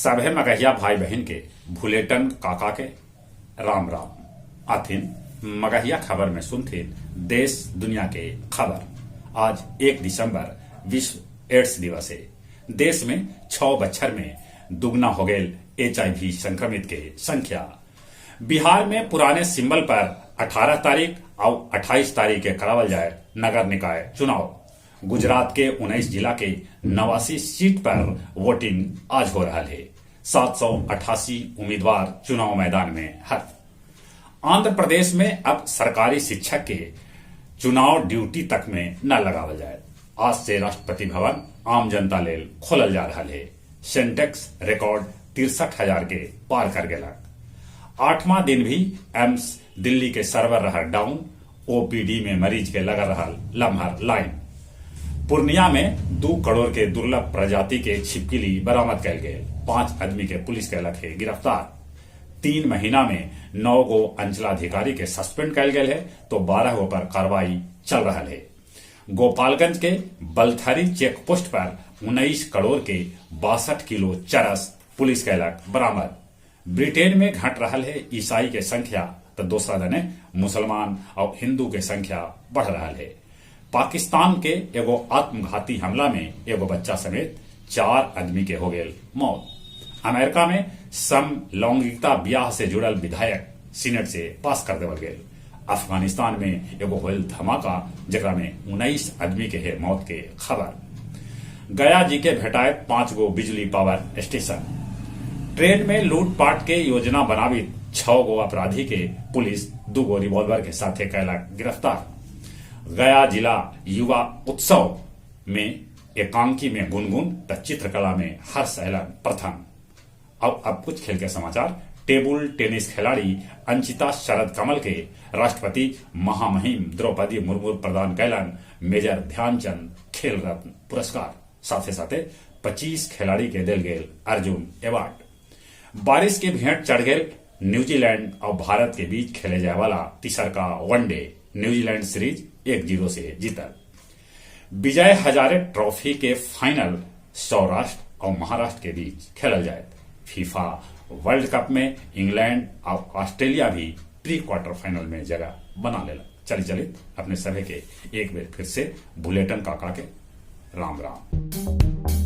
सभे मगहिया भाई बहिन के भुलेटन काका के राम राम। आथिन मगहिया खबर में सुनथिन देश दुनिया के खबर। आज 1 दिसंबर विश्व एड्स दिवस है। देश में 6 बच्छर में दुगना हो गेल HIV संक्रमित के संख्या। बिहार में पुराने सिंबल पर 18 तारीख और 28 तारीख के करावल जाए नगर निकाय चुनाव। गुजरात के 19 जिला के 89 सीट पर वोटिंग आज हो रहा है। 788 उम्मीदवार चुनाव मैदान में हर। आंध्र प्रदेश में अब सरकारी शिक्षक के चुनाव ड्यूटी तक में न लगावल जाए। आज से राष्ट्रपति भवन आम जनता लेल खोलल जा रहा है। सेंटेक्स रिकॉर्ड 63,000 के पार कर गेलक। 8वां दिन भी एम्स दिल्ली के सर्वर रहा डाउन। ओपीडी में मरीज के लगा रहा लम्हर लाइन। पूर्णिया में 2 करोड़ के दुर्लभ प्रजाति के छिपकली बरामद कयल गेल। 5 आदमी के पुलिस कैलक है गिरफ्तार। 3 महीना में 9 गो अंचलाधिकारी के सस्पेंड कयल गेल है तो 12 गो पर कार्रवाई चल रहा है। गोपालगंज के बलथरी चेक पोस्ट पर 19 करोड़ के 62 किलो चरस पुलिस कैलक बरामद। ब्रिटेन में घट रहा है ईसाई के संख्या तो दूसरा दने मुसलमान और हिंदू के संख्या बढ़ रहा है। पाकिस्तान के एगो आत्मघाती हमला में एगो बच्चा समेत 4 आदमी के हो गेल मौत। अमेरिका में समलैंगिकता ब्याह से जुड़ल विधायक सीनेट से पास कर देवल गेल। अफगानिस्तान में एगो होल धमाका जकरा में 19 आदमी के है मौत के खबर। गया जी के भेटाए 5 गो बिजली पावर स्टेशन। ट्रेन में लूटपाट के योजना बनावित 6 गो अपराधी के पुलिस 2 गो रिवॉल्वर के साथे कैलक गिरफ्तार। गया जिला युवा उत्सव में एकांकी में गुनगुन त चित्रकला में हर्ष अलन प्रथम। अब कुछ खेल के समाचार। टेबल टेनिस खिलाड़ी अंचिता शरद कमल के राष्ट्रपति महामहिम द्रौपदी मुर्मू प्रदान कैलन मेजर ध्यानचंद खेल रत्न पुरस्कार। साथे साथे 25 खिलाड़ी के दिल गेल अर्जुन अवार्ड। बारिश के भेंट चढ़ गेल न्यूजीलैंड और भारत के बीच खेले जाए वाला तीसर का वनडे। न्यूजीलैंड सीरीज 1-0 से जीतल। विजय हजारे ट्रॉफी के फाइनल सौराष्ट्र और महाराष्ट्र के बीच खेलल जाए। फीफा वर्ल्ड कप में इंग्लैंड और ऑस्ट्रेलिया भी प्री क्वार्टर फाइनल में जगह बना लेला। चली चली अपने सभी के एक बार फिर से बुलेटिन काका के राम राम।